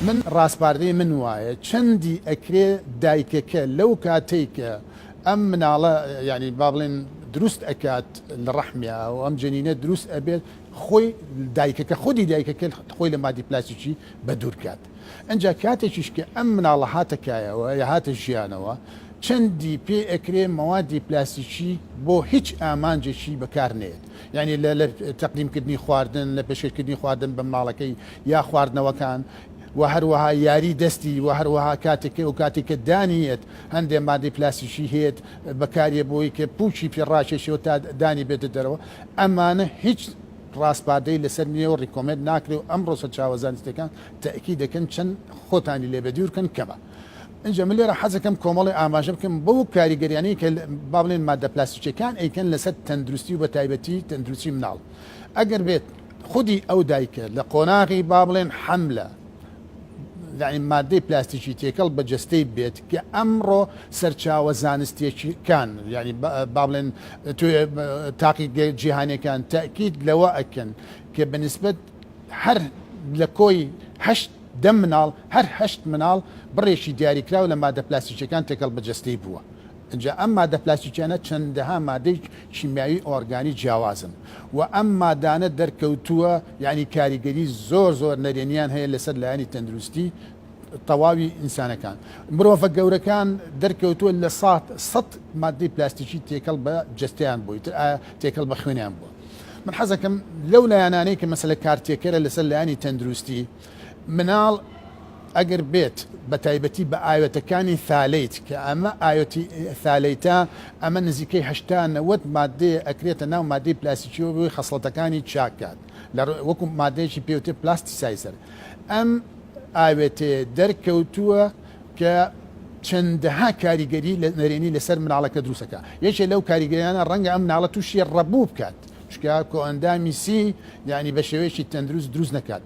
من ڕاسپاردەی من وایە چەندی ئەکرێ دایکەکە لەو کاتەی کە ئەم مناڵە یانی با بڵێن دروست ئەکات لە ڕەحمیا و ئەم جەنینە دروست ئەبێت خۆی دایکەکە خودی دایکەکە خۆی لە مادی پلاستیکی بەدوور کات ئەجا کاتێکیش کە ئەم مناڵە هاتە کایەوە یا هاتە ژیانەوە چەندی پێ ئەکرێ مەوادی پلاستیکی بۆ هیچ ئامانجێکی بەکار نێت یعنی لە لە تەقدیمکردنی خواردن لە پێشکەشکردنی خواردن بە مناڵەکەی یا خواردنەوەکان و هەروەها یاری دەستی و هەروەها کاتێک و کاتێک کە دانیەت هەندێ مادەی پلاستیکی هێت بەکاریە بۆی کە پوکی پێ ڕاکێشەوە تا دانی بێتە دەرەوە ئەمانە هیچ ڕاسپاردەی لەسەر نییە و recommend ناکرێ و ئەمڕۆ سەرچاوە زانستیەکان تەئکید دەکەن چەند خۆتانی لێ بەدوور کەن کەمە. ئینجا من لێرە حەزەکەم کۆمەڵێ ئاماژە بکەم بەو کاریگەریانەی کە با بڵێن مادە پلاستیکیەکان ئەیکەن لەسەر تەندروستی و بەتایبەتی تەندروستی مناڵ ئەگەر بێت خودی ئەو دایکە لە قۆناغی با بڵێن حەملە یعنی مادەی پلاستیکی تێکەڵ بە جەستەی بێت کە ئەمڕۆ سەرچاوە زانستیەکان یعنی با بڵێن تاقیگە جیهانیەکان تاکید لەوە ئەکەن کە بەنسبەت هەر لە کۆی هەشت دە مناڵ هەر هەشت مناڵ بڕێکی دیاریکراو لە مادە پلاستیکیەکان تێکەڵ بە جەستەی بووە. ئینجا ئەم مادە پلاستیکیانە چەندەها مادەی کیمیاوی ئۆرگانی جیاوازن و ئەم مادانە دەرکەوتووە یانی کاریگەری زۆر زۆر نەرێنیان هەیە لەسەر لایەنی تەندروستی تەواوی ئینسانەکان مرۆڤە گەورەکان دەرکەوتووە لە سات سەد مادەی پلاستیکی تێکەڵ بە جەستەیان بووی تر ئایا تێکەڵ بە خوێنیان بووە من حەزەکەم لەو لایەنانەی کە مەسەلە کارتێکەرە لەسەر لایەنی تەندروستی مناڵ ئەگەر بێت بە تایبەتی بە ئاوێتەکانی phthalate کە ئەمە ئاوێتی phthalate ە ئەمە نزیکەی 80 90 مادەیە ئەکرێتە ناو مادەی پلاستیکیەوە بۆی خەسڵەتەکانی چاک کات لە وەکو مادەیەکی پێوتێ plasticizer ئەم ئاوێتەیە دەرکەوتووە کە چەندەها کاریگەری لە نەرێنی لەسەر مناڵەکە دروستەکە یەکێ لەو کاریگەریانە ڕەنگە ئەم مناڵە تووشی ڕەبوو بکات چونکە کۆئەندامی سی یعنی بە شێوەیەکی تەندروست دروست نەکات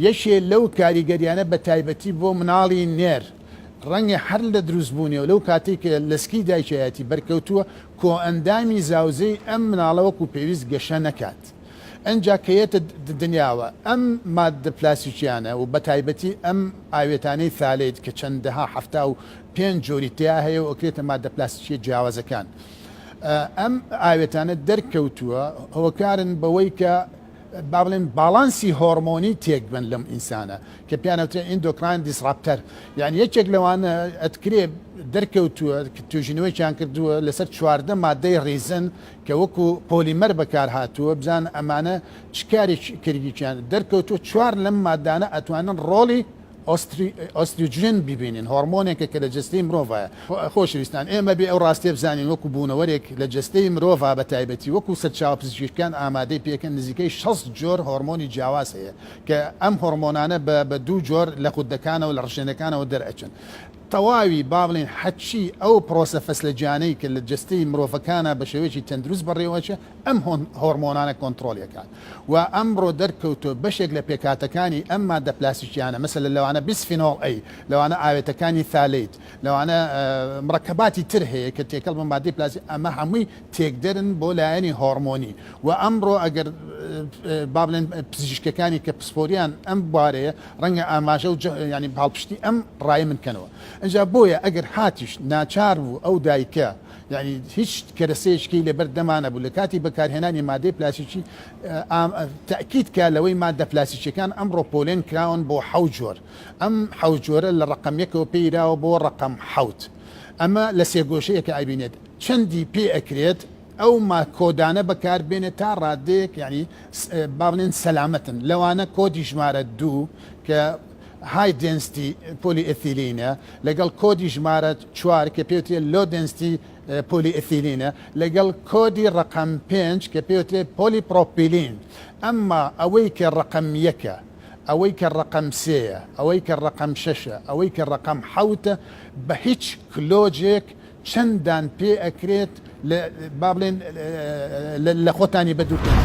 یەکێ لەو کاریگەریانە بە تایبەتی بۆ مناڵی نێر ڕەنگە هەر لە دروست بوونیەوە لەو کاتەی کە لەسکی دایکایەتی بەرکەوتووە کۆئەندامی زاوزێی ئەم مناڵە وەکو پێویست گەشە نەکات ئنجا کە یەتە دنیاوە ئەم ماددە پلاستیکیانە و بەتایبەتی ئەم ئاوێتانەی phthalate کە چەندەها 75 جۆری تیا هەیە و ئەکرێتە ماددە پلاستیکیە جیاوازەکان ئەم ئاوێتانە دەرکەوتووە هۆکارن بەوەی کە با بڵێن باڵانسی هۆرمۆنی تێک بن لەم ئینسانە کە پێیان ئەوترێ endocrine disruptor یعنی یەکێک لەوانە ئەتکرێ دەرکەوتووە توێژینەوەیان کردووە لەسەر 14 مادەی resin کە وەکو پۆلیمەر بەکار هاتووە بزان ئەمانە چ کارێکی کردیان دەرکەوتووە چوار لەم مادانە ئەتوانن ڕۆڵی ئۆستریجن ببینن هۆرمۆنێکە کە لە جەستەی مرۆڤایە. خۆشەویستان ئێمە بێ ئەو ڕاستیە بزانین وەکو بوونەوەرێک لە جەستەی مرۆڤا بە تایبەتی وەکو سەرچاوە پزیشکیەکان ئامادەی پێکەن نزیکەی 60 جۆر هۆرمۆنی جیاواز هەیە کە ئەم هۆرمۆنانە بە بە دوو جۆر لە غوددەکانەوە لە ڕژێنەکانەوە دەرئەچن تەواوی با بڵێین هەرچی ئەو پرۆسە فەسلەجیانەی کە لە جەستەی مرۆڤەکانا بە شێوەیەکی تەندروست بەڕێوەچێ ئەم هۆرمۆنانە کۆنتڕۆڵی ئەکات و ئەمڕۆ دەرکەوتووە بەشێک لە پێکهاتەکانی ئەم ماددە پلاستیکیانە مەسەلەن لەوانە bisphenol A لەوانە ئاوێتەکانی phthalate لەوانە مڕەکەباتی تر هەیە کە تێکەڵ بە ماددەی پلاستیک ئەمە هەمووی تێکدەرن بۆ لایەنی هۆرمۆنی و ئەمڕۆ ئەگەر با بڵێن پزیشکەکانی کە پسپۆریان ئەم بوارەیە ڕەنگە ئاماژە و ینی پاڵپشتی ئەم ڕای من کەنەوە ئەجا بۆیە ئەگەر هاتیش ناچار بوو ئەو دایکە یعنی هیچ کەرەسەیەکی لەبەر دەمانە بوو لە کاتی بەکارهێنانی مادەی پلاستیکی تاکید کە لەوەی مادە پلاستیکیەکان ئەمڕۆ پۆلێن کراون بۆ حەوت جۆر ئەم حەوت جۆرە لە ڕقم یەکەوە پێیراوە بۆ ڕقم حەوت ئەمە لە سێگۆشەیەکە ئەبینێت چەندی پێ ئەکرێت ئەو ما کۆدانە بەکار بێنێت تا ڕادەیەک یعنی با بڵێن سەلامەتن لەوانە کۆدی ژمارە دوو کە high density polyethylene ە لەگەڵ کۆدی ژمارە چوار کە پێوترێت low density polyethylene ە لەگەڵ کۆدی ڕقم پێنج کە پێوترێت پۆلی پرۆپیلین ئەمما ئەوەی کە ڕقم یەکە ئەوەی کە ڕقم سێیە ئەوەی کە ڕقم شەشە ئەوەی کە ڕقم حەوتە بە هیچ کلۆجێک چەندان پێ ئەکرێت لە با بڵێن لە خۆتانی بەدوور کەن.